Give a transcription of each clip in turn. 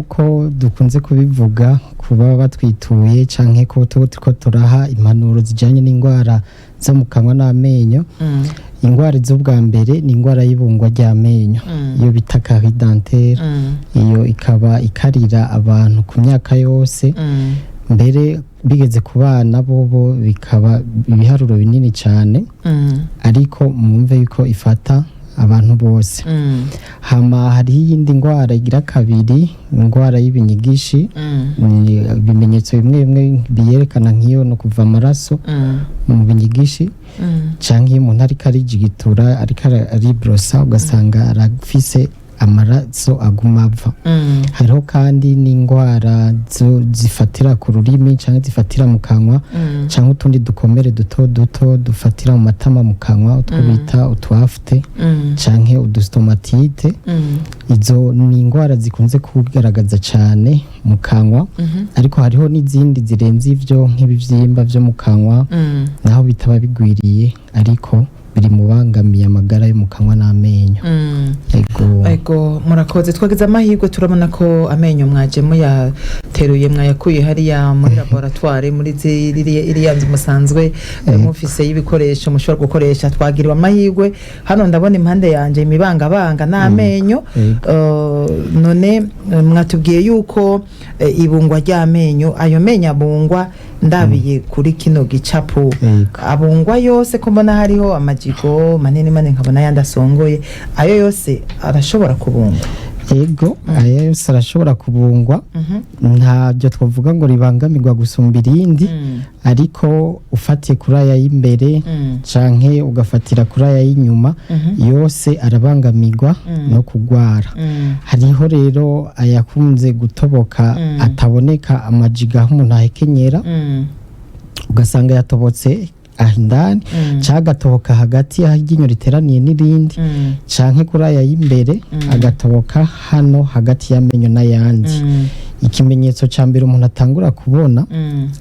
Nk'uko dukunze kubivuga, kuba batwituye canke ko tuba turiko turaha impanuro zijanye n'indwara zo mu kanwa n'amenyo, indwara z'ubwa mbere ni indwara y'ibungwa ry'amenyo, iyo bita carie dentaire. Iyo ikaba ikarira abantu ku myaka yose, mbere bigeze ku bana bobo bikaba ibiharuro binini cyane, ariko mwumve yuko ifata abantu bose. Hama hariho iyindi ndwara igira kabiri, indwara y'ibinyigishi. Ni ibimenyetso bimwe bimwe biyerekana nk'iyo no kuva amaraso mu binyigishi, canke iyo umuntu ariko arijigitura, ariko aribrosa, ugasanga arafise amaraso aguma ava. Hariho kandi n'indwara zifatira ku rurimi canke zifatira mu kanwa, canke utundi dukomere duto duto dufatira mu matama, mu kanwa, utwo bita utu aphtes canke udu stomatite. Izo ni indwara zikunze kugaragaza cyane mu kanwa, ariko hariho n'izindi zirenze ivyo, nk'ibivyimba vyo mu kanwa, naho bitaba bigwiriye, ariko biri mu bangamiye amagara yo mu kanwa n'amenyo. Ego. Ego, murakoze. Twagize amahirwe turabona ko amenyo mwaje muyateruye, mwayakuye hariya muri laboratoire, muri iriya nzu musanzwe mufise y'ibikoresho mushobora gukoresha. Twagiriwe amahirwe, hano ndabona impande yanje imibangabanga n'amenyo. None mwatubwiye yuko ibungwa ry'amenyo, ayo menyo abungwa, ndabiye kuri kino gicapu, abungwa yose? Ko mbona hariho amajigo manini manini, nkabona ayandi asongoye, ayo yose arashobora kubungwa? Ego, aya yose arashobora kubungwa. Ntabyo twavuga ngo ribangamirwa gusumba irindi, ariko ufatiye kuri aya y'imbere canke ugafatira kuri aya y'inyuma, yose arabangamirwa no kugwara. Hariho rero ayakunze gutoboka, ataboneka amajiga aho umuntu ahekenyera, ugasanga yatobotse aho indani, canke agatoboka hagati aho iryinyo riteraniye n'irindi, canke kuri aya y'imbere agatoboka hano hagati y'amenyo n'ayandi. Ikimenyetso ca mbere umuntu atangura kubona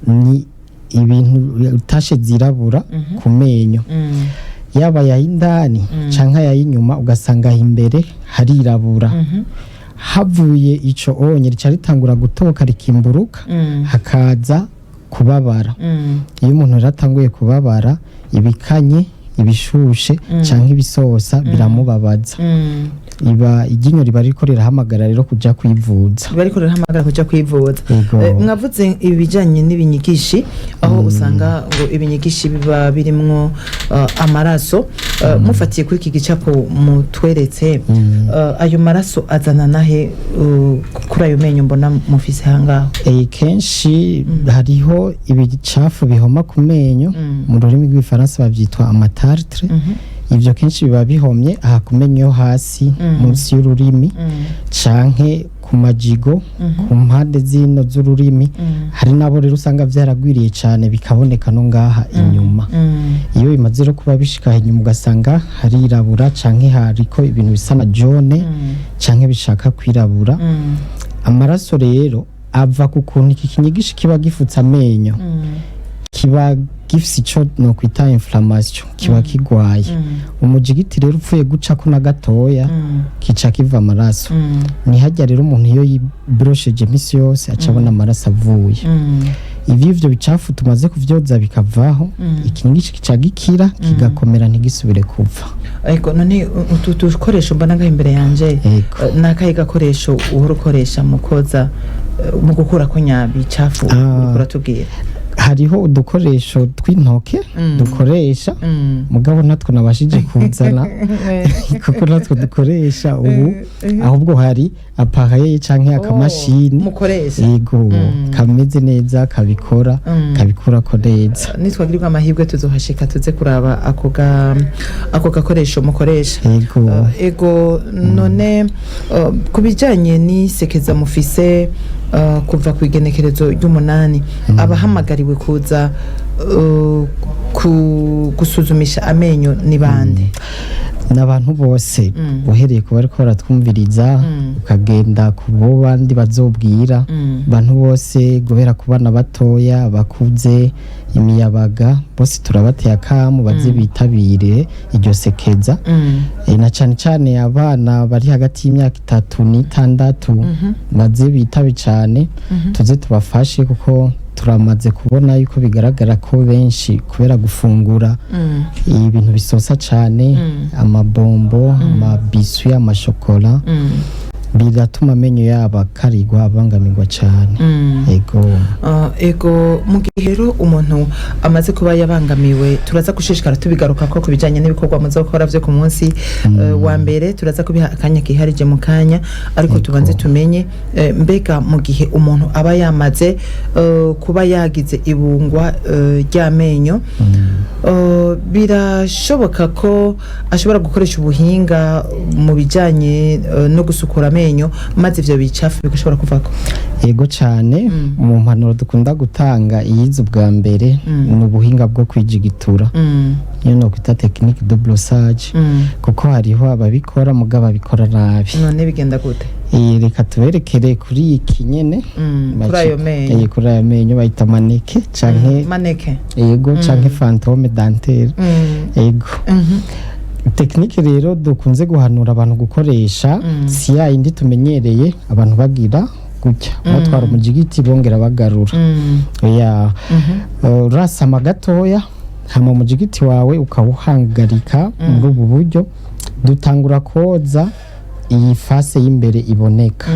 ni ibintu taches zirabura ku menyo, yaba ay'indani canke ay'inyuma, ugasanga aho imbere harirabura. Havuye ico onye, rica ritangura gutoboka, rikimburuka, hakaza kubabara. Iyo umuntu rero atanguye kubabara, ibikanye, ibishushe canke ibisosa biramubabaza. Iba iryinyo riba ririko rirahamagara rero kuja kwivuza. Riba riko rirahamagara kuja kwivuza. Ego. Mwavuze ibijanye n'ibinyigishi, aho usanga ngo ibinyigishi biba birimwo amaraso. Mufatiye kuri iki gicapo mutweretse, ayo maraso azana nahe kuri ayo menyo mbona mufise hangaho? Kenshi hariho ibicafu bihoma ku menyo, mu rurimi rw'igifaransa bavyitwa ama tartre. Ivyo kenshi biba bihomye aha ku menyo yo hasi, munsi y'ururimi, canke ku majigo, ku mpande zino z'ururimi. Hari nabo rero usanga vyaragwiriye cane, bikaboneka no ngaha inyuma. Iyo bimaze rero kuba bishika inyuma, ugasanga harirabura canke hariko ibintu bisa na jaune canke bishaka kwirabura. Amaraso rero ava ku kuntu iki kinyigishi kiba gifutse amenyo, kiba gifise ico nokwita inflammation, kiba kigwaye. Umujigiti rero upfuye gucako na gatoya, kica kiva amaraso. Nihajya rero umuntu iyo yibrosheje imisi yose aca abona amaraso avuye. Ivyo bicafu tumaze kuvyoza bikavaho, ikinyigishi kica gikira, kigakomera, ntigisubire kuva. Ariko none utu dukoresho mbona ngaho imbere yanje, ni akahe gakoresho uhora ukoresha mu koza, mu gukurako nyabicafu uriko uratubwira? Hariho udukoresho tw'intoke dukoresha, mugabo natwo nabashije kuzana, kuko natwo dukoresha ubu, ahubwo hari appareil canke akamashini. Mukoresha. Yego, kameze neza, kabikora, kabikurako neza. Nitwagirirwa amahirwe tuzohashika tuze kuraba ako gakoresho mukoresha. Yego. Ego, none ku bijanye n'isekeza mufise kuva ku igenekerezo ry'umunani, abahamagariwe kuza gusuzumisha amenyo ni bande? N'abantu bose, uhereye ku bariko baratwumviriza, ukagenda ku bo bandi bazobwira, abantu bose, guhera ku bana batoya, bakuze. Imiyabaga bose turabateye akamu baze bitabire iryo sekeza. Na cane cane abana bari hagati y'imyaka 3 n'6 baze bitabe cane, tuze tubafashe, kuko turamaze kubona yuko bigaragara ko benshi kubera gufungura ibintu bisosa cane, amabombo, amabiswi, amashokora, biratuma amenyo yabo akarigwa, abangamirwa cane. Ego. Ego, mu gihe rero umuntu amaze kuba yabangamiwe, turaza gushishikara tubigaruka ko ku bijyanye n'ibikorwa muzokora byo ku munsi wa mbere, turaza kubiha akanya kiharije mu kanya, ariko tubanze tumenye mbega mu gihe umuntu aba yamaze kuba yagize ibungwa ry'amenyo, birashoboka ko ashobora gukoresha ubuhinga mu bijyanye no gusukura amenyo, maze ivyo bicafu bigashobora kuvako? Yego cyane. Mu mpanuro dukunda gutanga, iyize ubwa mbere ni ubuhinga bwo kwijigitura, niyo nokwita technique de brossage, kuko hariho ababikora mugabo babikora nabi. None bigenda gute? Reka tuberekere kuri iki nyene. Kuri ayo menyo. Kuri ayo menyo bayita mannequin canke Mannequin. Yego, canke fantôme dentaire. Yego. Technique rero dukunze guhanura abantu gukoresha si ya yindi tumenyereye abantu bagira gutya, batwara umujigiti bongera bagarura. Oya. Urasama gatoya, hama umujigiti wawe ukawuhangarika muri ubu buryo. Dutangura koza iyi face y'imbere iboneka,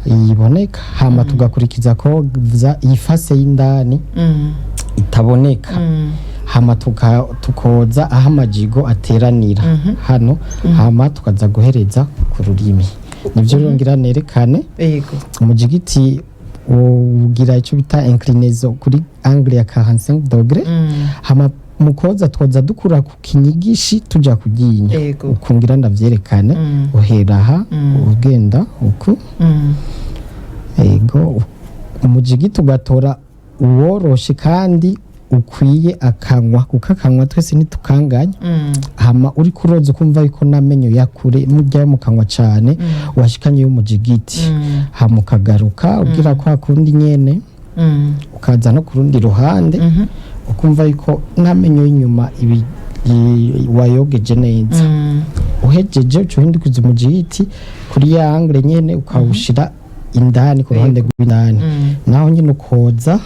iboneka, hama tugakurikiza koza iyi face y'indani itaboneka, hama tukoza aho amajigo ateranira hano, hama tukaza guhereza ku rurimi. Nibyo rero ngira nerekane. Umujigiti ugira icyo bita inclinaison kuri angle ya 45 degrés. Hama mu koza twoza dukura ku kinyigishi tuja ku ryinyo. Ukungira ndavyerekane. Uhera aha, ugenda uku. Ego, umujigiti ugatora uworoshe kandi ukwiye akanwa, kuko akanwa twese ntitukanganya. Hama uri kuroza ukumva yuko n'amenyo yakure mujya mu kanwa cane washikanye y'umujigiti. Hama ukagaruka ugira kwa kundi nyene, ukaza no ku rundi ruhande, ukumva yuko n'amenyo y'inyuma ibi wayogeje neza. Uhejeje, uca uhindukiza umujigiti kuri ya angle nyene, ukawushira indani ku ruhande rw'indani. Naho nyine ukoza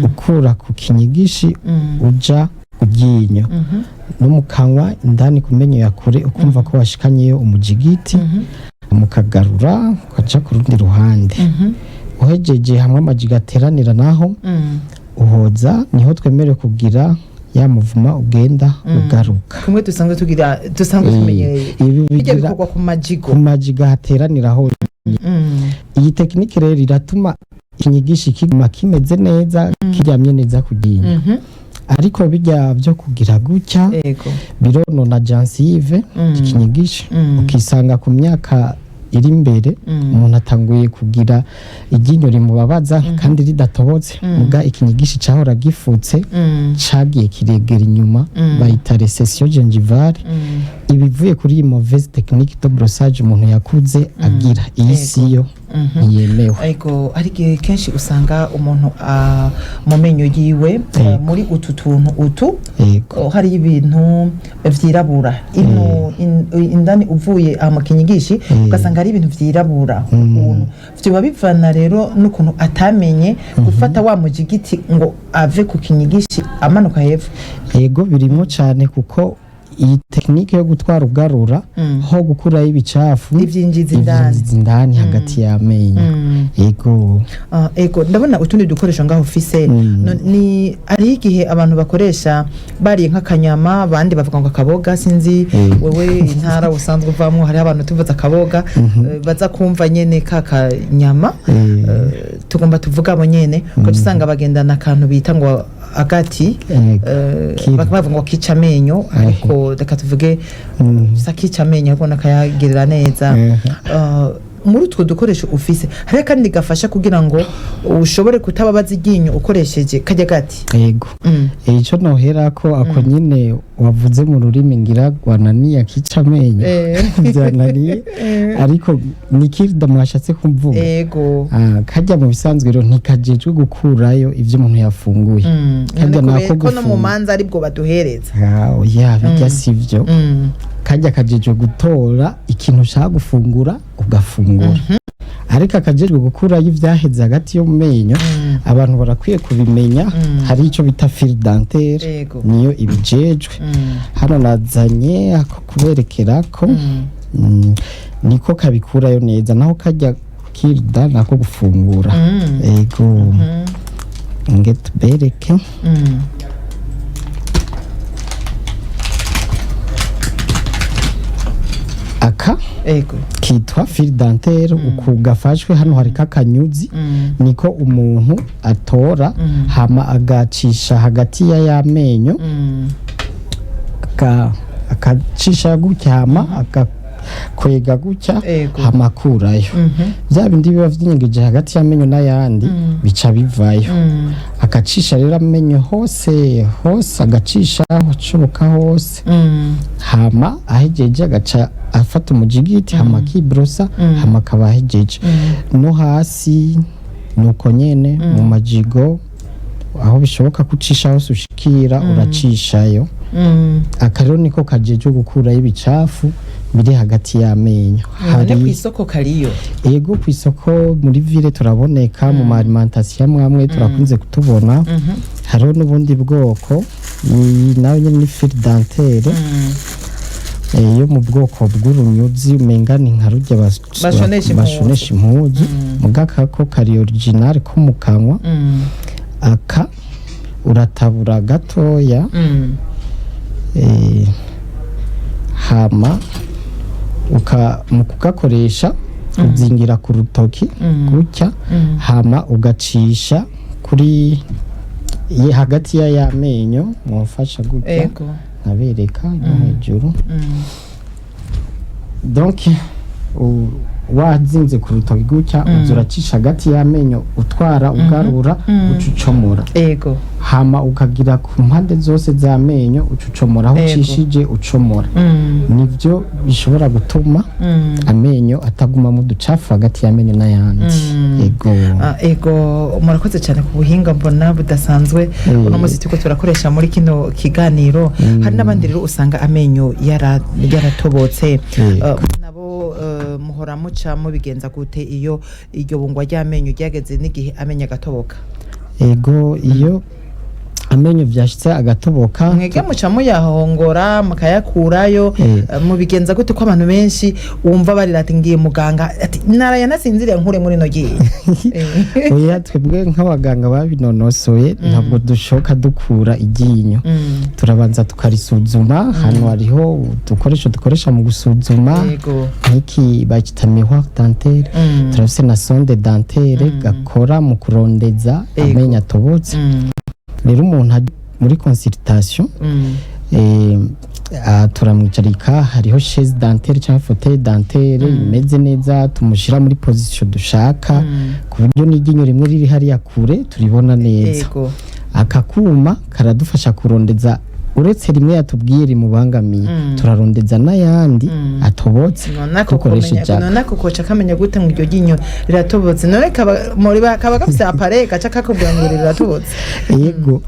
ukura ku kinyigishi uja ku ryinyo, no mu kanwa indani ku menyo ya kure, ukumva ko washikanyeyo umujigiti, mukagarura ukaja ku rundi ruhande. Uhejeje, hamwe amajigo ateranira naho uhoza, niho twemerewe kugira ya muvuma ugenda ugaruka. Kumwe dusanzwe tugira, dusanzwe tumenyereye. Ibi bijya bigira bikorwa ku majigo. Ku majigo hateranira honyine. Iyi technique rero iratuma ikinyigishi kiguma kimeze neza, kiryamye neza ku ryinyo. Ariko bijya byo kugira gutya bironona gencive, ikinyigishi, ukisanga ku myaka iri imbere umuntu atanguye kugira iryinyo rimubabaza kandi ridatobotse, muga ikinyigishi cahora gifutse cagiye kiregera inyuma. Bayita récession gingivale, ibivuye kuri iyi mauvaise technique de brossage umuntu yakuze agira. Iyi siyo, ntiyemewe. Ariko hari igihe kenshi usanga umuntu mu menyo yiwe muri utu tuntu utu hari ibintu vyirabura ino indani uvuye aha mu kinyigishi, ugasanga hari ibintu vyirabura ukuntu. Vyoba bivana rero n'ukuntu atamenye gufata wa mujigiti ngo ave ku kinyigishi amanuka hepfo? Yego, birimo cyane, kuko iyi technique yo gutwara ugarura ho gukurayo ibicafu ivyinjiza indani. Ivyinjiza indani hagati y'amenyo. Yego. Ego, ndabona utundi dukoresho ngaho ufise. Ni hariho igihe abantu bakoresha bariye nk'akanyama, abandi bavuga ngo akaboga, sinzi. Wewe intara usanzwe uvamwo, hariho abantu tuvuze akaboga baza kumva nyene ka kanyama. Tugomba tuvuga abo nyene, ugaca usanga bagendana akantu bita ngo agati. Bavuga ngo kica amenyo, ariko reka tuvuge si akica amenyo, ahubwo nakayagirira neza. Muri utwo dukoresho ufise, hariho akandi gafasha kugira ngo ushobore kutababaza iryinyo ukoresheje kajya gati. Yego. Ico nohera ko ako nyine wavuze mu rurimi ngira rwananiye, akica amenyo byananiye, ariko ni cure-dent mwashatse kuvuga. Ego. Ah, kajya mu bisanzwe rero ntikajejwe gukurayo ivyo umuntu yafunguye. Kajya None nako kubera ko no mu gufunga. manza aribwo baduhereza. Ah, oya, bijya sivyo. Kajya kajejwe gutora ikintu ushaka gufungura ugafungura, ariko akajejwe gukurayo ivyaheze hagati yo mu menyo, abantu barakwiye kubimenya, hari ico bita fil dentaire. Niyo ibijejwe. Hano nazanye ako kuberekerako. Niko kabikurayo neza, naho kajya cure-dent nako gufungura. Ego, nge tubereke. Aka kitwa fil dentaire. Uku gafashwe hano hariko akanyuzi, niko umuntu atora hama agacisha hagati ya y'amenyo, akacisha gutya, hama agakwega gutya, hama akurayo bya bindi biba vyinyegeje hagati y'amenyo n'ayandi, bica bivayo. Agacisha rero amenyo hose hose, agacisha ashoboka hose, hama ahejeje agaca afata umujigiti, hama akibrosa, hama akaba ahejeje. No hasi nuko nyene, mu majigo, aho bishoboka kucisha hose ushikira, uracishayo. Aka rero niko kajejwe gukurayo ibicafu biri hagati y'amenyo. None ku isoko kariyo? Ego, ku isoko muri ville turaboneka, mu ma alimentation amwe amwe turakunze kutubona. Hariho n'ubundi bwoko, iyi nayo nyene ni fil dentaire, yo mu bwoko bw'urunyuzi, umenga ni nka rurya bashonesha impuzu. Bashonesha impuzu, muga ko kari original ko mu kanwa. Aka uratabura gatoya, hama mu kugakoresha uzingira ku rutoki gutya, hama ugacisha kuri hagati ya y'amenyo, mufasha gutya, nkabereka no hejuru. Donc wazinze ku rutoki gutya, uza uracisha hagati y'amenyo, utwara ugarura, uca ucomora. Hama ukagira ku mpande zose z'amenyo, uca ucomora aho ucishije ucomora. Nibyo bishobora gutuma amenyo atagumamo uducafu hagati y'amenyo n'ayandi. Ego. Ah, ego, murakoze cyane ku buhinga mbona budasanzwe uno munsi turiko turakoresha muri kino kiganiro. Hari n'abandi rero usanga amenyo yaratobotse. Nabo muhora muca mubigenza gute iyo iryo bungwa ry'amenyo ryageze n'igihe amenyo agatoboka? Ego, iyo amenyo vyashitse agatoboka, Mwege muca muyahongora mukayakurayo? Mubigenza gute, ko abantu benshi wumva barira ati ngiye muganga, ati naraye nasinziriye, nkure muri no gihe? Oya, twebwe nk'abaganga babinonosoye ntabwo dushoka dukura iryinyo. Turabanza tukarisuzuma. Hano hariho udukoresho dukoresha mu gusuzuma, nk'iki bakita miroir dentaire. Turafise na sonde dentaire gakora mu kurondeza amenyo atobotse. Rero umuntu ari muri consultation, turamwicarika, hariho chaise dentaire cyangwa fauteuil dentaire imeze neza, tumushyira muri position dushaka, ku buryo n'iryinyo rimwe riri hariya kure turibona neza. Aka kuma karadufasha kurondeza, uretse rimwe yatubwiye rimubangamiye, turarondeza n'ayandi atobotse None ako dukoresheje komenya aka. None ako koca kamenya gute ngo iryo ryinyo riratobotse? None kaba muri kaba gafise appareil gaca kakubwira ngo riratobotse? Yego.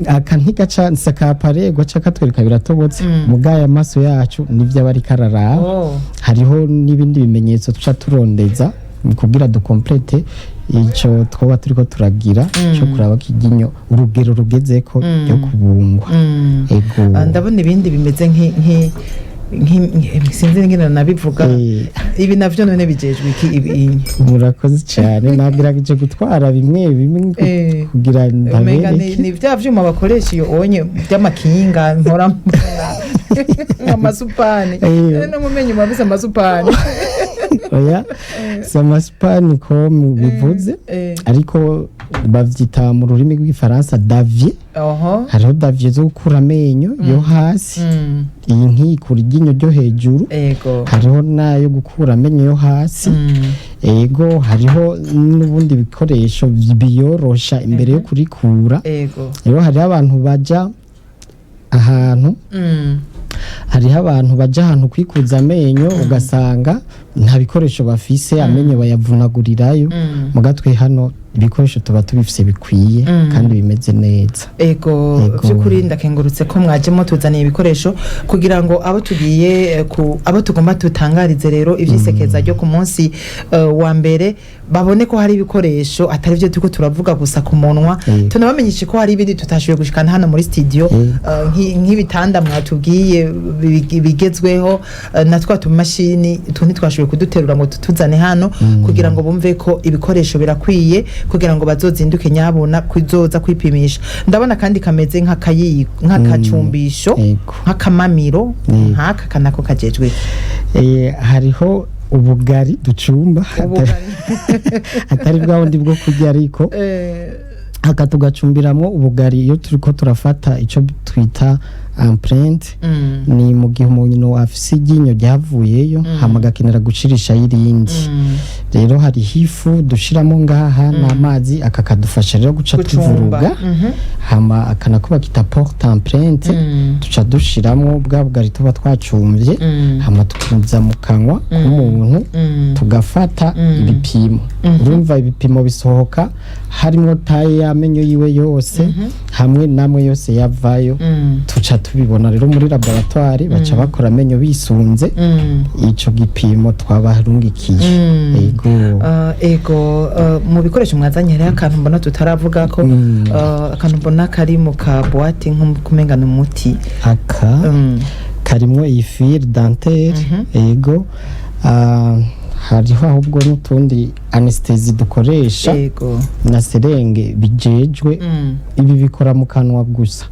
Aka ntigaca sakapare gaca katwereka biratobotse, mugaya amaso yacu nivyo aba ariko araraba. Hariho n'ibindi bimenyetso tuca turondeza kugira dukomplete ico twoba turiko turagira co kuraba ko iryinyo urugero rugezeko ryo kubungwa. Ego. Ah, ndabona ibindi bimeze nki nki sinzi ingene nabivuga. Ibi navyo none bijejwe iki ibi inye? Murakoze cyane, nagerageje gutwara bimwe bimwe kugira Umenga ndabereke. Ni vya vyuma bakoresha iyo onye by'amakinga mpora mbona amasupani. No mu menyo mabise amasupani. Oya, si amasupa niko bivuze, ariko bavyita mu rurimi rw'igifaransa davier. Hariho davier zo gukura amenyo yo hasi, iyi nkikura iryinyo ryo hejuru. Hariho n'ayo gukura amenyo yo hasi. Ego, hariho n'ubundi bikoresho biyorosha imbere yo kurikura. Rero hariho abantu baja ahantu, hariho abantu baja ahantu kwikuza amenyo, ugasanga nta bikoresho bafise, amenyo bayavunagurirayo. Mugatwe hano ibikoresho tuba tubifise bikwiye kandi bimeze neza. Ego. By'ukuri ndakengurutse ko mwajemo tuzaniye ibikoresho kugira ngo abo tugiye ku abo tugomba tutangarize rero ivyisekeza ryo ku munsi wa mbere babone ko hari ibikoresho, atari byo turiko turavuga gusa ku munwa. Tunabamenyeshe ko hari ibindi tutashoboye gushikana hano muri studio, nk'ibitanda mwatubwiye bigezweho, na twa tumashini tundi twashoboye kuduterura ngo tutuzane hano kugira ngo bumve ko ibikoresho birakwiye kugira ngo bazozinduke nyabona kuzoza kwipimisha. Ndabona kandi kameze nk'akayiko, nk'akacumbisho, nk'akamamiro. Nk'aka kanako kajejwe? Hariho ubugari ducumba. Ubugari. Atari bwa bundi bwo kurya, ariko aka tugacumbiramwo ubugari iyo turiko turafata ico twita empreinte. Ni mu gihe umuntu afise iryinyo ryavuyeyo, hama agakenera gucirishayo irindi. Rero hariho ifu dushiramo ngaha n'amazi, aka kadufasha rero guca Gucumba. tuvuruga. Hama aka nako bakita porte empreinte. Duca dushiramwo bwa bugari tuba twacumvye, hama tukuza mu kanwa k'umuntu, tugafata ibipimo. Urumva ibipimo bisohoka harimwo taille y'amenyo yiwe yose hamwe namwe yose yavayo. Tuca tubibona rero muri laboratoire, baca bakora amenyo bisunze ico gipimo twabarungikiye. Ego. Ego, mu bikoresho mwazanye hariho akantu mbona tutaravuga ko, akantu mbona kari mu ka boîte nk'ukumenga ni umuti. Aka karimwo iyi fil dentaire. Ego. Hariho ahubwo n'utundi anesthésie dukoresha na seringue bijejwe. Ibi bikora mu kanwa gusa.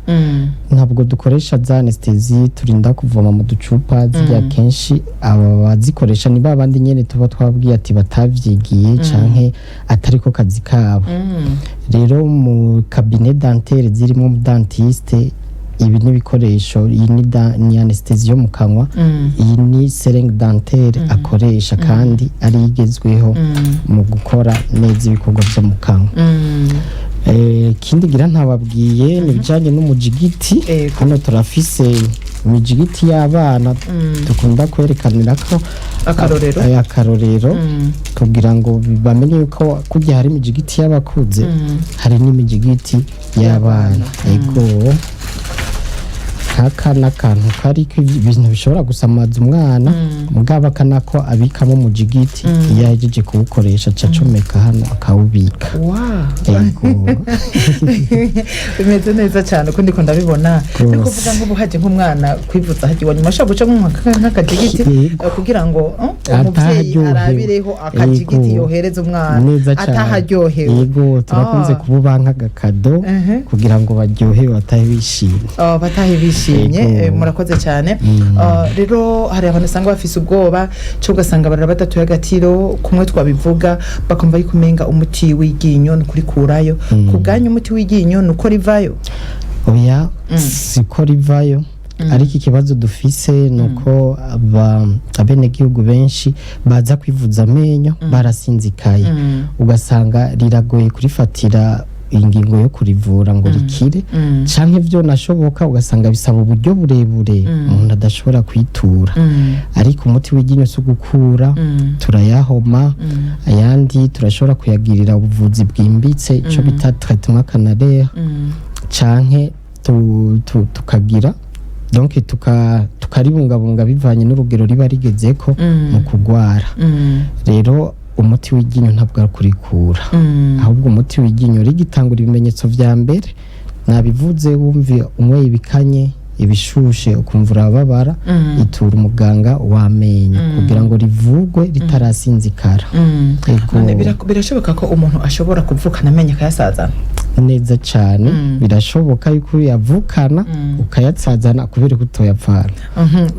Ntabwo dukoresha za anesthésie turinda kuvoma mu ducupa zirya. Kenshi aba bazikoresha ni babandi nyene tuba twabwiye ati batavyigiye canke atariko kazi kabo. Rero mu cabinet dentaire zirimo dentiste, ibi ni ibikoresho, iyi ni anesthésie yo mu kanwa, iyi ni seringue dentaire akoresha kandi ari igezweho mu gukora neza ibikorwa vyo mu kanwa. Ikindi gira ntababwiye ni ibijanye n'umujigiti. Hano turafise imijigiti y'abana dukunda kwerekanira ko Akarorero. Akarorero, kugira ngo bamenye yuko kurya hari imijigiti y'abakuze, hari n'imijigiti y'abana. Ego, nk'aka n'akantu kariko ibintu bishobora gusamaza umwana, mugabo aka nako abikamo umujigiti. Iyo ahejeje kuwukoresha aca acomeka hano akawubika. Ego. Bimeze neza cyane uko ndiko ndabibona. Rwose. Ni kuvuga ngo ubu haje nk'umwana kwivuza hagiye nyuma ashobora guca nk'akajigiti Yego. kugira ngo umuvyeyi Ataharyohewe. arabireho akajigiti yohereza umwana Neza cyane. ataharyohewe. Yego, turakunze kububa nk'agakado kugira ngo baryohewe, batahe bishimye. Oh, batahe bishimye. Yego. Murakoze cyane. Rero hari abantu usanga bafise ubwoba cyo ugasanga barara badatuye agatiro kumwe twabivuga, bakumva yuko umenga umuti w'iryinyo ni ukurikurayo. Ku bwanyu umuti w'iryinyo ni uko rivayo? Oya, siko rivayo, ariko ikibazo dufise ni uko abenegihugu benshi baza kwivuza amenyo barasinzikaye, ugasanga riragoye kurifatira ingingo yo kurivura ngo rikire, canke vyo nashoboka ugasanga bisaba uburyo burebure umuntu adashobora kwitura. Ariko umuti w'iryinyo si ugukura. Turayahoma, ayandi turashobora kuyagirira ubuvuzi bwimbitse, ico bita traitement canalaire, canke tukagira donc tukaribungabunga bivanye n'urugero riba rigezeko mu kugwara. Rero umuti w'iryinyo ntabwo ari kurikura, ahubwo umuti w'iryinyo rigitangura ibimenyetso vya mbere nabivuze, wumve unyweye ibikanye, ibishushe, ukumva urababara, itura umuganga w'amenyo kugira ngo rivugwe ritarasinzikara. Ego. None birashoboka ko umuntu ashobora kuvukana amenyo akayasazana? Neza cyane, birashoboka yuko uyavukana ukayatsazana kubera ko utoyapfana.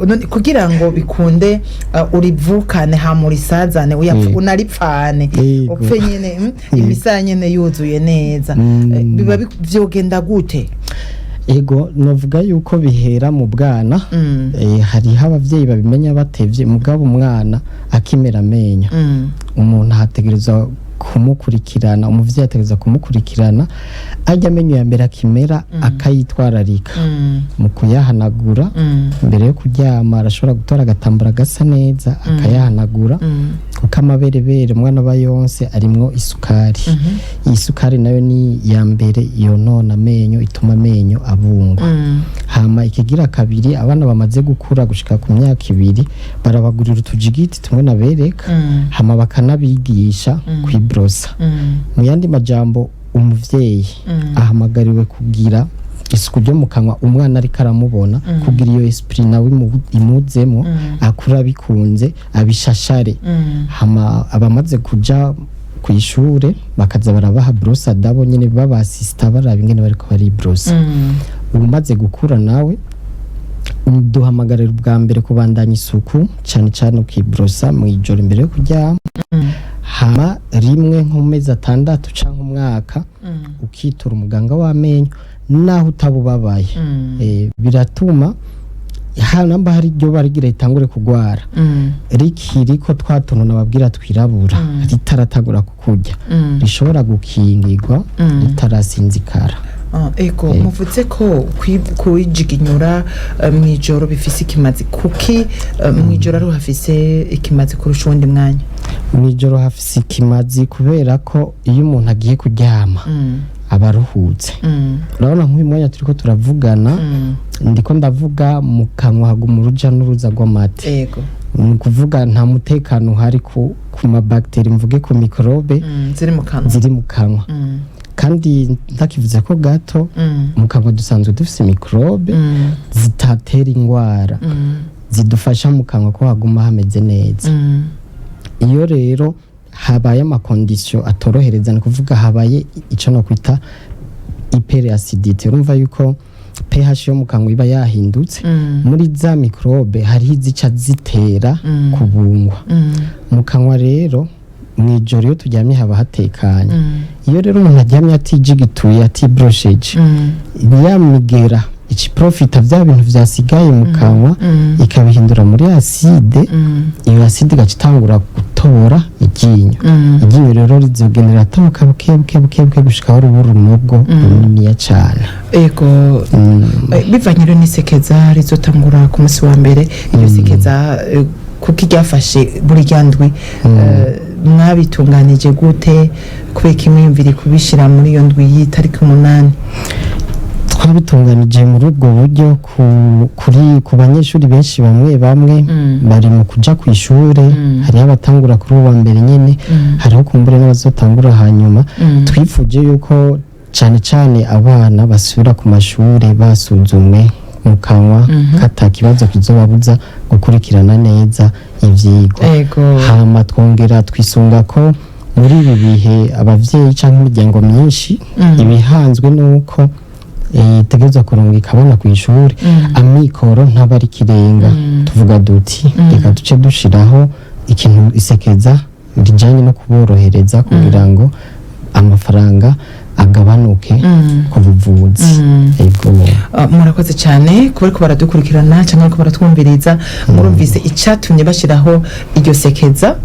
None kugira ngo bikunde, urivukane hama urisazane, unaripfane, upfe nyene, imisaya nyene yuzuye neza. Biba vyogenda gute? Ego, novuga yuko bihera mu bwana. Hariho abavyeyi babimenya batevye, mugabo umwana akimera amenyo, umuntu ategerezwa kumukurikirana, umuvyeyi ategerezwa kumukurikirana arya amenyo ya mbere akimera, akayitwararika mu kuyahanagura. Mbere yo kuryama arashobora gutora agatambara gasa neza akayahanagura, kuko amaberebere umwana aba yonse arimwo isukari. Iyi sukari nayo ni iya mbere yonona amenyo, ituma amenyo abungwa. Hama ikigira kabiri, abana bamaze gukura gushika ku myaka 2 barabagurira utujigiti tumwe nabereka, hama bakanabigisha kwibrosa. Mu yandi majambo, umuvyeyi ahamagariwe kugira isuku ryo mu kanwa umwana ariko aramubona, kugira iyo esprit nawe imuzemo, akura bikunze abishashare. Hama abamaze kuja ku ishure bakaza barabaha brosse à dents, nyene babasista baraba ingene bariko baribrosa. Umaze gukura nawe, duhamagarira ubwa mbere kubandanya isuku, cyane cyane ukibrosa mu ijoro imbere yo kuryama, hama rimwe nko mu mezi 6 canke umwaka ukitura umuganga w'amenyo naho utabubabaye. Biratuma namba hari iryo barigira ritangure kugwara rikiriko twa tuntu nababwira twirabura, ritaratangura kukurya, rishobora gukingirwa ritarasinzikara. Ah, ego, muvuze ko kwijiginyura mw'ijoro bifise ikimazi. Kuki mw'ijoro ari hafise ikimazi kurusha uwundi mwanya? Mw'ijoro hafise ikimazi kubera ko iyo umuntu agiye kuryama aba aruhutse. Urabona nk'uyu mwanya turiko turavugana, ndiko ndavuga, mu kanwa haguma uruja n'uruza rw'amate. Ni ukuvuga nta mutekano uhari ku mabagiteri, mvuge ku mikorobe ziri mu kanwa. Ziri mu kanwa. Kandi ndakivuze ko gato, mu kanwa dusanzwe dufise mikorobe zitatera indwara, zidufasha mu kanwa ko haguma hameze neza. Iyo rero habaye ama conditions atorohereza, ni kuvuga habaye icyo nokwita hyperacidité, urumva yuko pH yo mu kanwa iba yahindutse. Muri za mikorobe hariho izica zitera kubungwa mu kanwa. Rero mu ijoro iyo turyamye haba hatekanye. Iyo rero umuntu aryamye atijigituye, atibrosheje, ya migera ici profita vya bintu vyasigaye mu kanwa, ikabihindura muri acide. Iyo acide igaca itangura gutobora iryinyo. Iryinyo rero rizogenda riratoboka buke buke buke buke gushika aho ruba urunogo runiniya cane. Ego. Bivanye rero n'isekeza rizotangura ku munsi wa mbere, iryo sekeza kuko ryafashe buri ryandwi, mwabitunganije gute? Kubera imwiyumvire kubishira muri iyo ndwi y'itariki 8? Twabitunganije muri ubwo buryo ku banyeshuri benshi, bamwe bamwe bari mu kuja ku ishure. Hariho abatangura kuri uwa mbere nyene, hariho kumbure n'abazotangura hanyuma. Twifuje yuko cane cane abana basubira ku mashure basuzumwe mu kanwa, kata kibazo kizobabuza gukurikirana neza ivyigwa. Hama twongera twisunga ko muri ibi bihe abavyeyi canke imiryango myinshi ibihanzwe nuko itegerezwa kurungika abana ku ishuri, amikoro ntaba ari ikirenga. Tuvuga duti reka duce dushiraho ikintu isekeza rijanye no kuborohereza kugira ngo amafaranga agabanuke ku buvuzi. Ego. Murakoze cyane kuba ariko baradukurikirana cyangwa ariko baratwumviriza. Murumvise icyatumye bashyiraho iryo sekeza,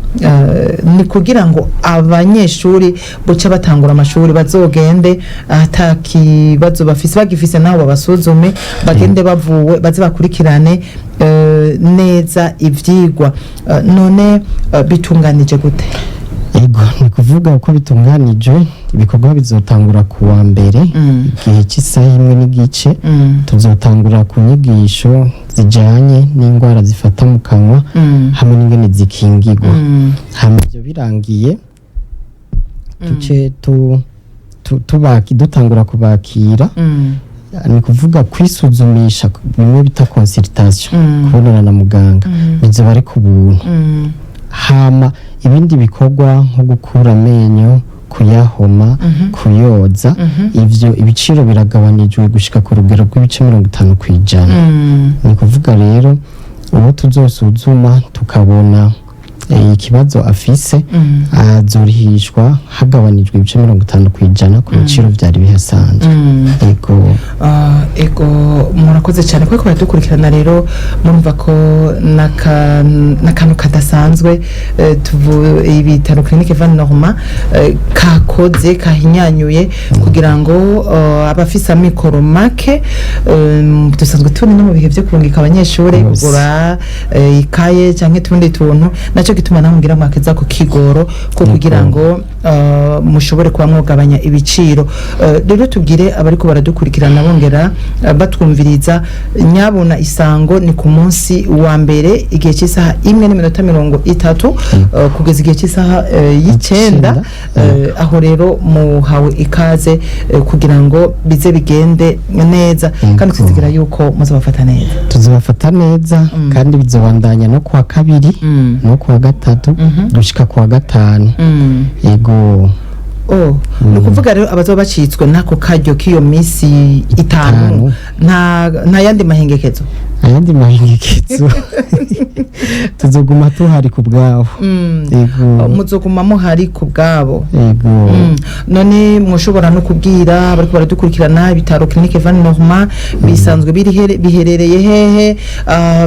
ni kugira ngo abanyeshuri buca batangura amashuri bazogende ata kibazo bafise, bagifise nabo babasuzume, bagende bavuwe, baze bakurikirane neza ivyigwa. None bitunganije gute? Ego, ni kuvuga uko bitunganije, ibikorwa bizotangura ku wa mbere igihe cy'isaha 1:30. Tuzotangura ku nyigisho zijanye n'indwara zifata mu kanwa hamwe n'ingene zikingirwa. Hama ivyo birangiye, duce dutangura kubakira, ni kuvuga kwisuzumisha, bimwe bita consultation, kubonana na muganga, bizoba ari ku buntu. Hama ibindi bikorwa nko gukura amenyo. Kuyahoma, kuyoza, ivyo ibiciro biragabanijwe gushika ku rugero rw'ibice 50%. Ni kuvuga rero uwo tuzosuzuma tukabona ikibazo afise, azorihishwa hagabanijwe ibice 50% ku biciro vyari bihasanzwe. Ego. Ah, ego, murakoze cyane kuko baradukurikirana. Rero murumva ko n'akantu kadasanzwe, ibitaro Clinique Van Norma kakoze kahinyanyuye kugira ngo abafise amikoro make, dusanzwe turi no mu bihe byo kurungika abanyeshuri kugura ikaye cyangwa utundi tuntu, nacyo gituma namubwira mwakeza ku kigoro ko kugira ngo mushobore kuba mwugabanya ibiciro. Rero tubwire abariko baradukurikirana bongera batwumviriza, nyabona isango ni ku munsi wa mbere igihe cy'isaha 1:30 kugeza igihe cy'isaha y'9. 9. Aho rero muhawe ikaze kugira ngo bize bigende neza kandi twizigira yuko muzabafata neza. Tuzabafata neza kandi bizobandanya no kuwa kabiri no kuwa gatatu gushika kuwa gatanu. Yego. Oh, ni ukuvuga rero abazoba bacitswe n'ako karyo k'iyo minsi 5, 5. nta yandi mahengekezo? Ayandi mahengekezo, tuzoguma tuhari ku bwabo. Yego. Muzoguma muhari ku bwabo? Yego. None mwoshobora no kubwira abariko baradukurikirana ibitaro Clinique Van Norma bisanzwe biri biherereye hehe,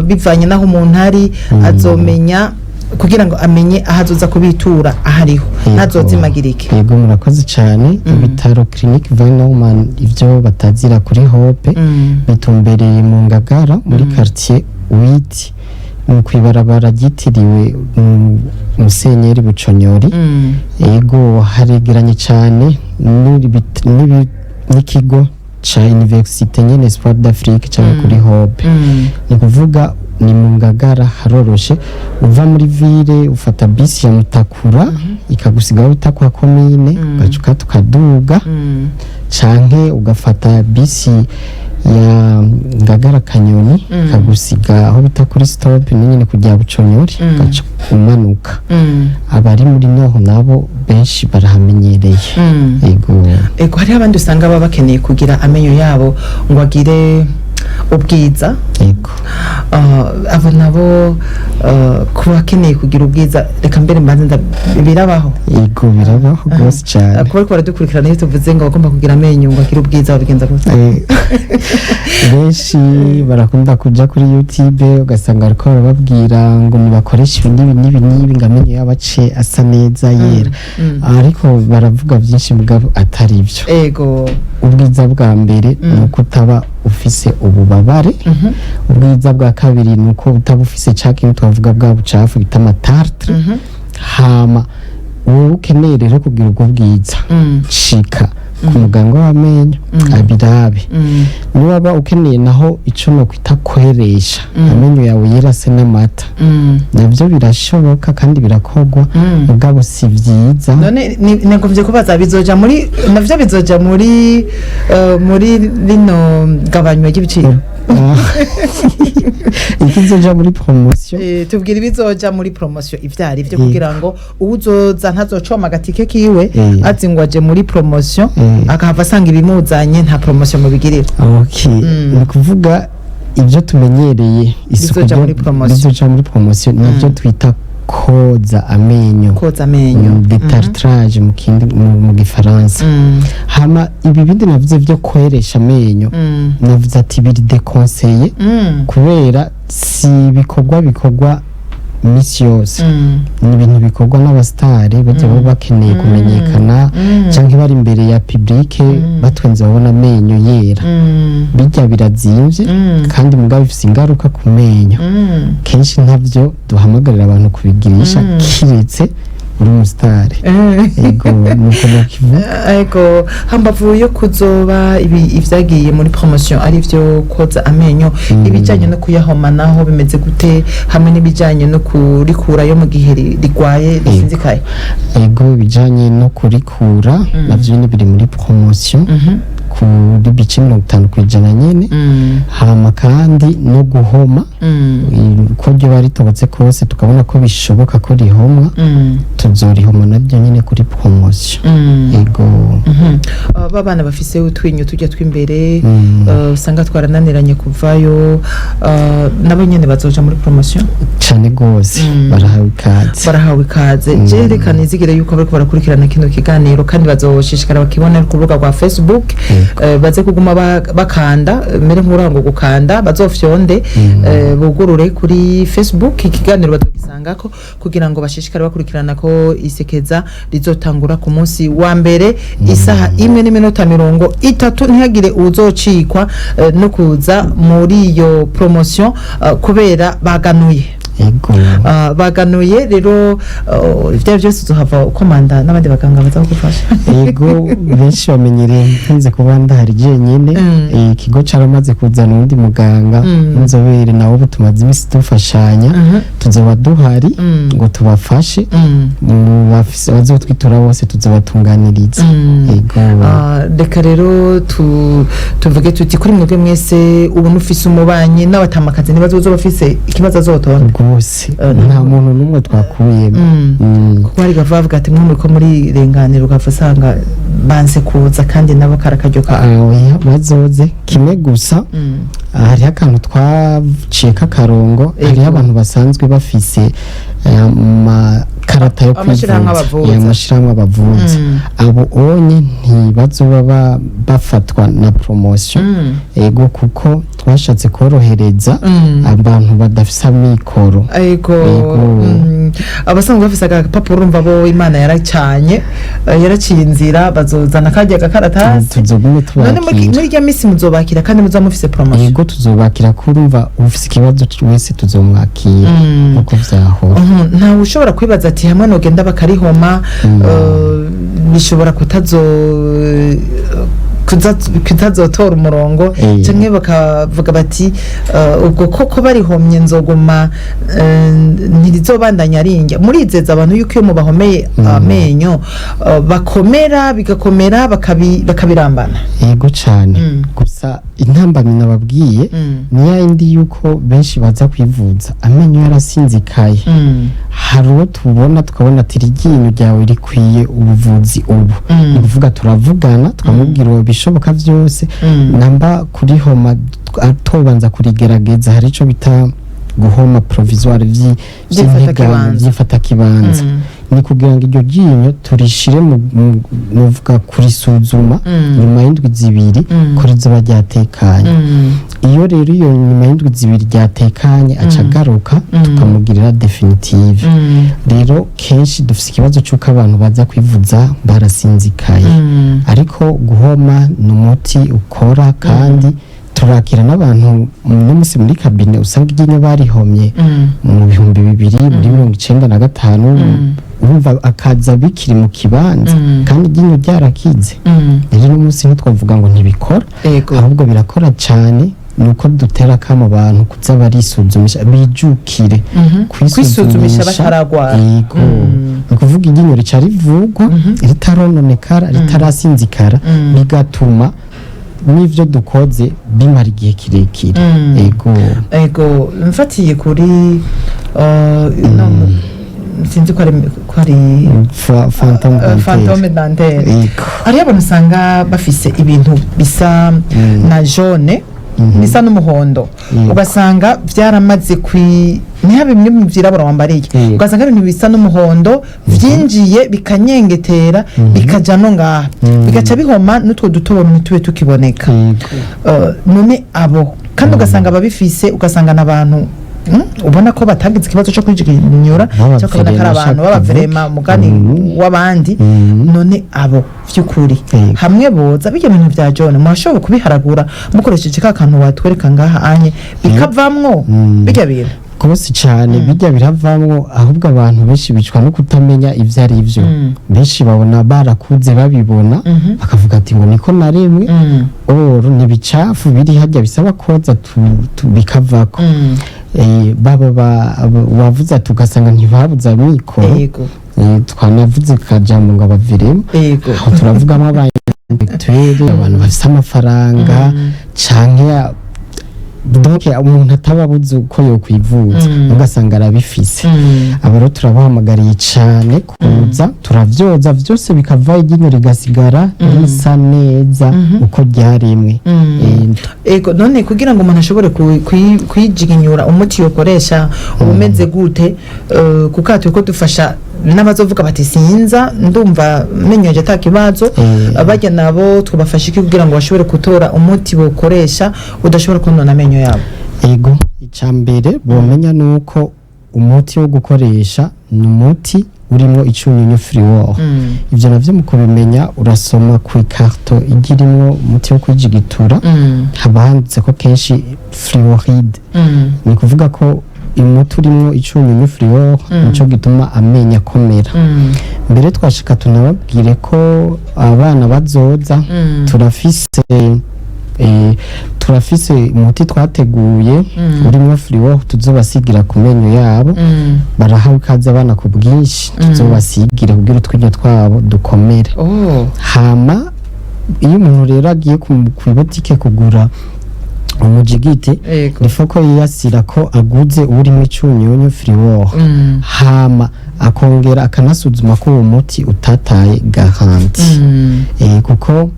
bivanye n'aho umuntu ari azomenya kugira ngo amenye aho azoza kubitura ahariho, ntazozimagirike? Yego, murakoze cyane. Ibitaro Clinique Van Norman, ivyo batazira kuri Hope, bitumbereye mu Ngagara muri quartier 8, mu kwibarabara ryitiriwe Musenyeri Buconyori. Yego, haregeranye cyane n'ikigo ca université nyene Espoir d'Afrique cyangwa kuri Hope. Ni kuvuga ni mu Ngagara, haroroshe. Uva muri ville ufata bisi ya Mutakura ikagusigaho bita kwa komine, ugaca ukata ukaduga, canke ugafata bisi ya Ngagara Kanyoni ikagusiga aho bita kuri stop nyine kujya Buconyori, ugaca umanuka. Abari muri noho nabo benshi barahamenyereye. Yego. Ego, hariho abandi usanga baba bakeneye kugira amenyo yabo ngo agire ubwiza. Yego. Abo nabo, ku bakeneye kugira ubwiza, reka mbere mbanze birabaho? Yego, birabaho rwose cyane. Kuba ariko baradukurikirana, iyo tuvuze ngo bagomba kugira amenyo ngo agire ubwiza, babigenza gute? Benshi barakunda kuja kuri YouTube, ugasanga bariko barababwira ngo nibakoreshe ibi n'ibi n'ibi n'ibi ngo amenyo yabo ace asa neza yera, ariko baravuga byinshi mugabo atari byo. Ubwiza bwa mbere ni uko utaba ufise ububabare. Ubwiza bwa kabiri ni uko utaba ufise ca kintu twavuga bwa bucafu bita ama tartre. Hama wowe ukeneye rero kugira ubwo bwiza, shika ku muganga w'amenyo abirabe. Niwaba ukeneye naho ico nokwita kweresha amenyo yawe yera ase n'amata, navyo birashoboka kandi birakorwa, mugabo si vyiza. None nagomvye kubaza, bizoja muri navyo, bizoja muri rino gabanywa ry'ibiciro? Ikizoja muri promotion. Tubwira ibizoja muri promotion ivyari vyo kugira ngo uwuzoza ntazocoma agatike kiwe azi ngo aje muri promotion, akahava asanga ibimuzanye nta promotion mubigirira. Okay, ni kuvuga ibyo tumenyereye isuku Bizoja muri promotion. Bizoja muri promotion nibyo twita koza amenyo. Koza amenyo. Détartrage mu kindi mu gifaransa. Hama ibi bindi navuze byo kweresha amenyo, navuze ati biri déconseillé kubera si ibikorwa bikorwa misi yose. Ni ibintu bikorwa n'abasitari bajya baba bakeneye kumenyekana cyangwa bari imbere ya public, batwenze babona amenyo yera. Bijya birazimvye kandi mugabo bifise ingaruka ku menyo. Kenshi ntabyo duhamagarira abantu kubigirisha, kiretse uri umusitari. Ego, nuko nokivuga. Ego, hambavu yo kuzoba ibi ivyagiye muri promotion ari vyo koza amenyo, ibijanye no kuyahoma naho bimeze gute, hamwe n'ibijanye no kurikurayo mu gihe rigwaye risinzikaye? Ego, ibijanye no kurikura navyo nyene biri muri promotion. Kuri bice 50% nyene. Hama kandi no guhoma, uko ryoba ritobotse kose, tukabona ko bishoboka ko rihomwa, tuzorihoma naryo nyene kuri promotion. Ego. Ba bana bafise utwinyo tujya tw'imbere, usanga twarananiranye kuvayo, nabo nyene bazoja muri promotion? Cane gose. Barahawe ikaze. Barahawe ikaze. Je reka nizigire yuko bariko barakurikirana kino kiganiro kandi bazoshishikara bakibona ku rubuga rwa Facebook. Baze kuguma bakanda, mere nk'urango gukanda, bazofyonde, bugurure kuri Facebook, ikiganiro bazogisangako, kugira ngo bashishikare bakurikirana ko isekeza rizotangura ku munsi wa mbere isaha 1:30. Ntihagire uwuzocikwa no kuza muri iyo promotion, kubera baganuye. Ego. Baganuye rero, ibyo byose uzohava ukomanda n'abandi baganga baza kugufasha. Ego, benshi bamenyereye nkunze kuba ndahari jenyine. Ikigo caramaze kuzana uwundi muganga w'inzobere, nawe ubu tumaze imisi dufashanya. Tuzoba duhari ngo tubafashe. Mu bafise bazotwitura bose tuzobatunganiriza. Ego. Reka rero tuvuge tuti kuri mwebwe mwese ubona ufise umubanyi n'abatamakazi ntibazoza bafise ikibazo azotonda. Rwose, nta muntu n'umwe twakuyemo. Kuko hari gava bavuga ati mwe muriko muri renganira, ugava usanga banse kuza kandi nabo karakaryo kawe. Oya, bazoze. Kimwe gusa, hariho akantu twaciye k'akarongo. Hariho abantu basanzwe bafise amakarata yo Amashirahamwe kwivuza. abavuza. Amashirahamwe abavuza. Abo onye ntibazoba bafatwa na promotion. Ego, kuko twashatse korohereza abantu badafise amikoro. Ego. Ego. Abasanzwe bafise agapapuro, urumva bo Imana yaracanye, yaraciye inzira, bazozana karya gakaratasi. Tuzogume None muri tubakira. muri rya misi muzobakira kandi muzoba mufise promotion? Ego, tuzobakira. Kurumva ufise ikibazo wese tuzomwakira nkuko vyahora. Ntawe ushobora kwibaza ati hamwe nogenda bakarihoma, bishobora kutazotora umurongo, canke bakavuga bati ubwo koko barihomye nzoguma, ntirizobandanya rinjya. Murizeza abantu yuko iyo mubahomeye amenyo, bakomera, bigakomera, bakabirambana? Yego cane. Gusa intambamyi nababwiye ni ya yindi yuko benshi baza kwivuza amenyo yarasinzikaye. Hari uwo tubona tukabona ati iryinyo ryawe rikwiye ubuvuzi ubu. Ni ukuvuga turavugana, tukamubwira ubu bishoboka byose. Namba kurihoma atobanza kurigerageza, hari ico bita guhoma provisoire Vy'imfatakibanza. Vy'imfatakibanza. Ni kugira ngo iryo ryinyo turishire nuvuga kurisuzuma nyuma y'indwi 2 ko rizoba ryatekanye. Iyo rero iyo nyuma y'indwi 2 ryatekanye, aca agaruka tukamugirira définitive. Rero kenshi dufise ikibazo c'uko abantu baza kwivuza barasinzikaye, ariko guhoma ni umuti ukora, kandi turakira n'abantu n'umunsi muri cabinet usanga iryinyo barihomye mu 2000, muri 95, urumva akaza bikiri mu kibanza kandi iryinyo ryarakize. Rero uno munsi ntitwavuga ngo ntibikora, ahubwo birakora cyane. Ni uko dutera akamo abantu kuza barisuzumisha, bijukire Kwisuzumisha bataragwara. Yego. Ni ukuvuga iryinyo rica rivugwa ritarononekara, ritarasinzikara, bigatuma n'ivyo dukoze bimara igihe kirekire. Ego. Ego, mfatiye kuri no sinzi ko ari Fantôme dentaire. Fantôme dentaire. Ego. Hariho abantu usanga bafise ibintu bisa na jaune, bisa n'umuhondo, ugasanga byaramaze kwi niha bimwe mu byirabura wambariye, ugasanga ibintu bisa n'umuhondo byinjiye bikanyengetera, bikaja no ngaha, bigaca bihoma n'utwo dutoboro ntitube tukiboneka. None abo kandi ugasanga ababifise, ugasanga n'abantu ubona ko batagize ikibazo cyo kwijinyura, Baba cyo kubona ko ari vraiment abantu baba shaka vraiment mugani w'abandi. None abo vy'ukuri, hamwe boza bijya bintu vya jaune, murashobora kubiharagura mukoresheje ka kantu watwereka ngaha anye, bikavamwo bijya bintu? Rwose cyane, bijya biravamwo. Ahubwo abantu benshi bicwa no kutamenya ibyo ari byo. Benshi babona barakuze babibona, bakavuga ati ngo niko naremwe. Or ni ibicafu biri hajya bisaba koza bikavako. Baba wavuze ati ugasanga ntibabuze amikoro. Twanavuze kajambo ngo abaviremo. Aho turavugamo Intellectuel, abantu bafise amafaranga, canke donc umuntu ataba abuze uko yokwivuza, ugasanga arabifise. Aba rero turabahamagariye cane kuza, turavyoza vyose bikava, iryinyo rigasigara risa neza uko ryaremwe. Ego, none kugira ngo umuntu ashobore kwijiginyura, umuti yokoresha uba umeze gute? Kuko aha turiko dufasha n'abazovuga bati: "Sinza, ndumva menyo yanje ata kibazo." Barya nabo twabafasha iki kugira ngo bashobore gutora umuti bokoresha udashobora konona amenyo yabo? Ego, icya mbere bomenya ni uko umuti wo gukoresha ni umuti urimo icunyunyu fluor. Ibyo navyo mu kubimenya, urasoma ku ikarito ijya irimwo umuti wo kwijigitura, haba handitse ko kenshi fluoride. Ni kuvuga ko umuti urimo icunyunyu fluor, nico gituma amenyo akomera. Mbere twashika tunababwire ko abana bazoza, turafise umuti twateguye urimo fluor tuzobasigira ku menyo yabo. Barahawe ikaze abana ku bwinshi, tuzobasigira kugira utwinyo twabo dukomere. Hama iyo umuntu rero agiye ku butike kugura umujigite, nifo ko yiyasira ko aguze urimo icunyunyu fluor, hama akongera akanasuzuma ko uwo muti utataye garantie. Kuko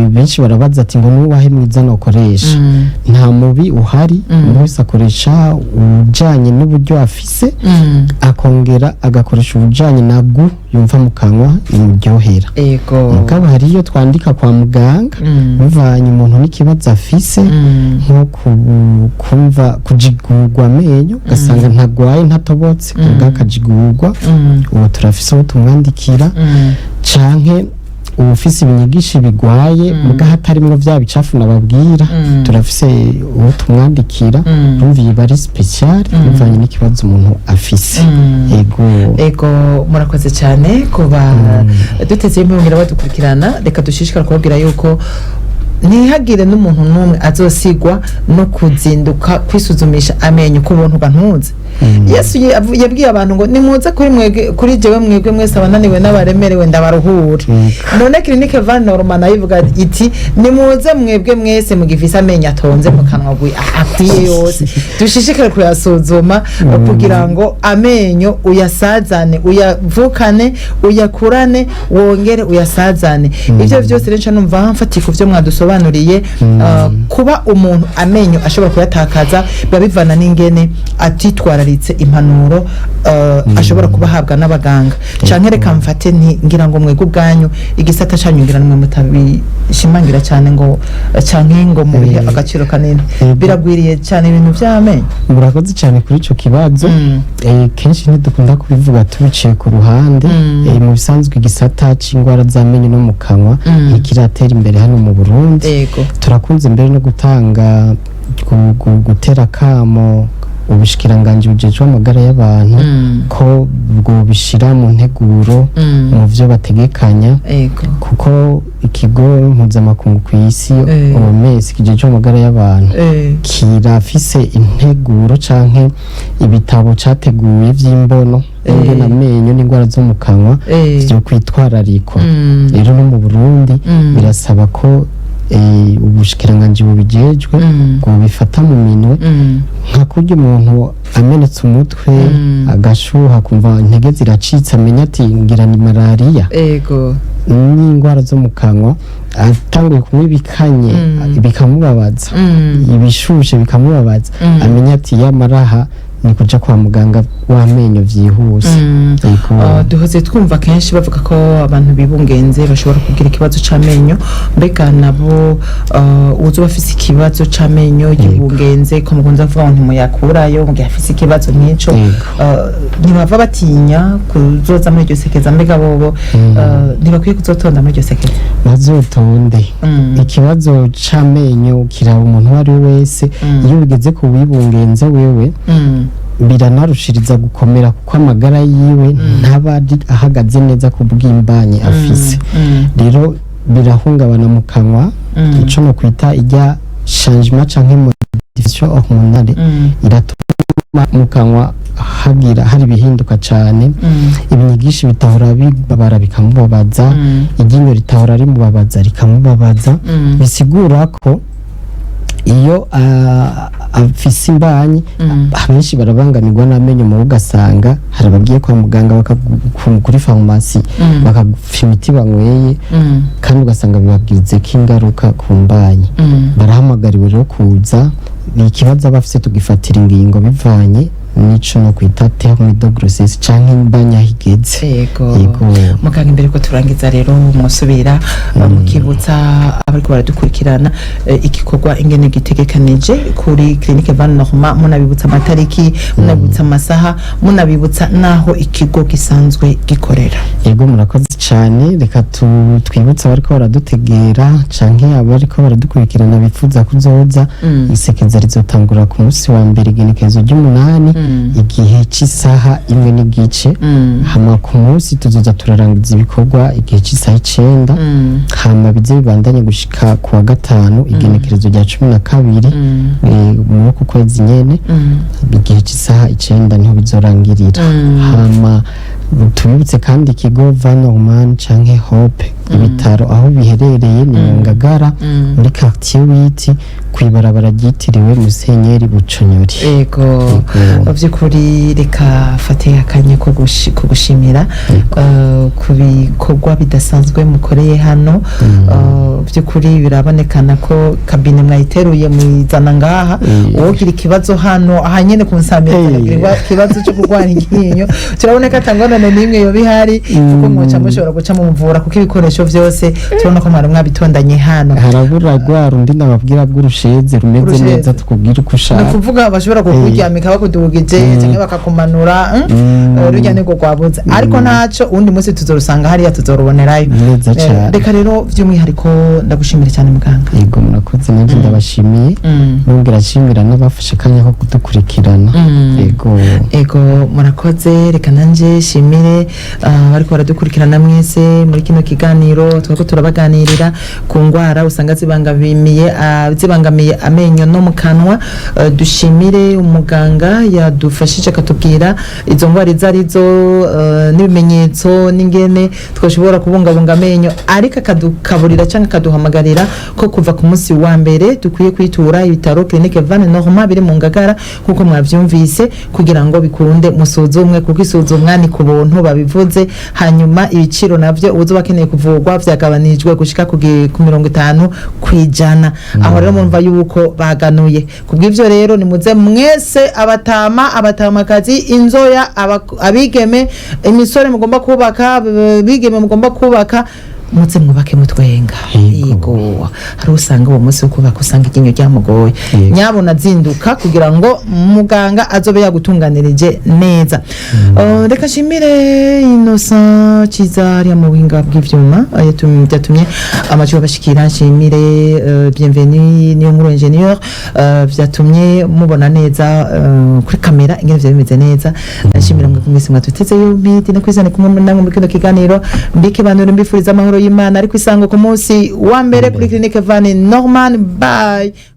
benshi barabaza ati ngo nuwahe mwiza nokoresha? Nta mubi uhari. Umuntu wese akoresha ujanye n'uburyo afise, akongera agakoresha ubujanye na goût yumva mu kanwa imuryohera. Mugabo hari iyo twandika kwa muganga, bivanye umuntu n'ikibazo afise, nko kumva kujigurwa amenyo, ugasanga ntagwaye, ntatobotse, ubwo akajigurwa, ubu turafise uwo tumwandikira, canke uwufise ibinyigishi bigwaye muga hatarimwo vya bicafu nababwira, turafise uwo tumwandikira. Urumva iyi bari spécial bivanye n'ikibazo umuntu afise. Ego. Ego, murakoze cyane kuba duteze yombi badukurikirana. Reka dushishikara kubabwira yuko ntihagire n'umuntu n'umwe azosigwa no kuzinduka kwisuzumisha amenyo ku buntu ntuze. Yesu yabwiye abantu ngo: "Nimuze kuri mwebwe, kuri jewe, mwebwe mwese abananiwe n'abaremerewe, ndabaruhure." None Clinique Val Norma nayo ivuga iti: "Nimuze mwebwe mwese mugifise amenyo atonze mu kanwa akwiye yose." Dushishikare kuyasuzuma kugira ngo amenyo uyasazane, uyavukane, uyakurane, wongere uyasazane. Ivyo vyose rero nca numva mfatiye ku vyo mwadusobanuriye, kuba umuntu amenyo ashobora kuyatakaza biba bivana n'ingene atitwararitse impanuro ashobora kuba ahabwa n'abaganga. Canke reka mfate nti ngira ngo mwebwe ubwanyu igisata canyu, ngira nimwe mutabishimangira cyane ngo canke ngo mubihe agaciro kanini. Biragwiriye cyane ibintu vy'amenyo. Murakoze cyane kuri ico kibazo. Kenshi ntidukunda kubivuga tubiciye ku ruhande. Mu bisanzwe igisata c'ingwara z'amenyo no mu kanwa ntikiratera imbere hano mu Burundi. Turakunze mbere no gutanga gutera akamo ubushikiranganji bujejwe amagara y'abantu ko bwobishira mu nteguro, mu vyo bategekanya, kuko ikigo mpuzamakungu ku isi, OMS, kijejwe amagara y'abantu, kirafise integuro canke ibitabo categuye vy'imbono ingene amenyo n'ingwara zo mu kanwa vyo kwitwararikwa. Rero no mu Burundi birasaba ko ubushikiranganji bubijejwe bwobifata mu minwe, nka kurya umuntu amenetse umutwe, agashuha, kumva intege ziracitse, amenya ati ngira ni malariya. N'indwara zo mu kanwa, atanguye kunywa ibikanye bikamubabaza, ibishushe bikamubabaza, amenya ati yamaraha ni kuja kwa muganga w'amenyo vyihuse. Ego. Duhoze twumva kenshi bavuga ko abantu bibungenze bashobora kugira ikibazo c'amenyo. Mbega nabo, uwuzoba afise ikibazo c'amenyo yibungenze, ko mukunze kuvuga ngo ntimuyakurayo mu gihe afise ikibazo nk'ico, ntibava batinya kuzoza muri iryo sekeza? Mbega bobo ntibakwiye kuzotonda muri iryo sekeza? Bazotonde. Ikibazo c'amenyo kiraba umuntu uwo ari we wese. Iyo bigeze ku wibungenze wewe, biranarushiriza gukomera, kuko amagara yiwe ntaba ari ahagaze neza ku bw'imbanyi afise. Rero birahungabana mu kanwa. Ico no kwita ijya changement canke modification hormonale iratuma mu kanwa hagira hari ibihinduka cane. Ibinyigisho bitahora bibabara bikamubabaza, iryinyo ritahora rimubabaza rikamubabaza. Bisigura ko iyo afise imbanyi, abenshi barabangamirwa n'amenyo mu, ugasanga hari abagiye kwa muganga kuri farumasi bakagufa imiti banyweye, kandi ugasanga bibabwirizeko ingaruka ku mbanyi. Barahamagariwe rero kuza, ni ikibazo aba afise tugifatira ingingo bivanye n'ico no kwita terme de grossesse canke imbanyi aho igeze. Yego. Yego. Muganga, imbere ko turangiza rero, musubira mukibutsa abariko baradukurikirana igikorwa ingene gitegekanije kuri Clinique Van Norma, munabibutsa amatariki, munabibutsa amasaha, munabibutsa naho ikigo gisanzwe gikorera. Yego, murakoze cyane. Reka twibutse abariko baradutegera canke abariko baradukurikirana bifuza kuzoza. Isekeza rizotangura ku munsi wa mbere, igenekerezo ry'umunani, igihe c'isaha 1:30. Hama ku munsi tuzoza turarangiza ibikorwa igihe c'isaha 9. Hama bize bibandanye gushika ku wa gatanu, igenekerezo rya 12, muri uku kwezi nyene, igihe c'isaha 9 niho bizorangirira. Hama tubibutse kandi ikigo Van Norman canke Hope, ibitaro aho biherereye ni mu Ngagara, muri quartier Witi, kw'ibarabara ryitiriwe Musenyeri Buconyori. Yego. Yego. Mu by'ukuri reka fate akanya ko kugushimira ku bikorwa bidasanzwe mukoreye hano. By'ukuri birabonekana ko kabine mwayiteruye muyizana ngaha. Uwogira ikibazo hano aha nyene ku nsamira, akagira ikibazo cyo kurwara iryinyo, turabona ko atangorane n'imwe yoba ihari, kuko mwoca mushobora guca mumuvura, kuko ibikoresho byose turabona ko mwari mwabitondanye hano. Harabura rwa rundi nababwira bw'urusheze rumeze Urusheze. neza, tukubwira uko Ni ushaka. ukuvuga bashobora kukuryamika bakudugije cyangwa bakakumanura, Rurya nirwo rwabuze, ariko ntaco, uwundi munsi tuzorusanga hariya, tuzorubonerayo. Neza cane. Reka rero by'umwihariko ndagushimira cyane, muganga. Yego, murakoze, nanjye ndabashimiye, nongera nshimira n'abafashe akanya ko kudukurikirana. Yego. Ego, murakoze. Reka nanje shimire bariko baradukurikirana mwese muri kino kiganiro twariko turabaganirira ku ngwara usanga zibangamiye amenyo no mu kanwa. Dushimire umuganga yadufashije akatubwira izo ngwara izo arizo, n'ibimenyetso n'ingene twashobora kubungabunga amenyo, ariko akadukaburira cyangwa akaduhamagarira ko kuva ku munsi wa mbere dukwiye kwitura ibitaro Clinique Van Norma biri mu Ngagara, kuko mwavyumvise, kugira ngo bikunde musuzumwe, kuko isuzumwa ni ku buntu babivuze. Hanyuma ibiciro navyo, ubuzoba akeneye kuvurwa, vyagabanijwe gushika ku 50%. Aho rero murumva yuko baganuye. Kubw'ivyo rero nimuze mwese, abatama, abatamakazi, inzoya, abigeme, imisore mugomba kubaka, bigeme mugomba kubaka, muze mwubake mutwenga. Yego. Yego, hari usanga uwo munsi wo kubaka usanga iryinyo ryamugoye. Nyabona azinduka kugira ngo muganga azobe yagutunganirije neza. Reka nshimire Innocent Ciza hariya mu buhinga bw'ivyuma, byatumye amajwi abashikira. Nshimire Bienvenue niyo nkuru ingénieur, vyatumye mubona neza kuri kamera ingene vyari bimeze neza. Nshimira mwe mwese mwatuteze yombi no kwizana kumwe namwe muri kino kiganiro. Mbike banure, mbifuriza amahoro y'Imana, ariko isango ku munsi wa mbere kuri Clinique Van Norman. Bye.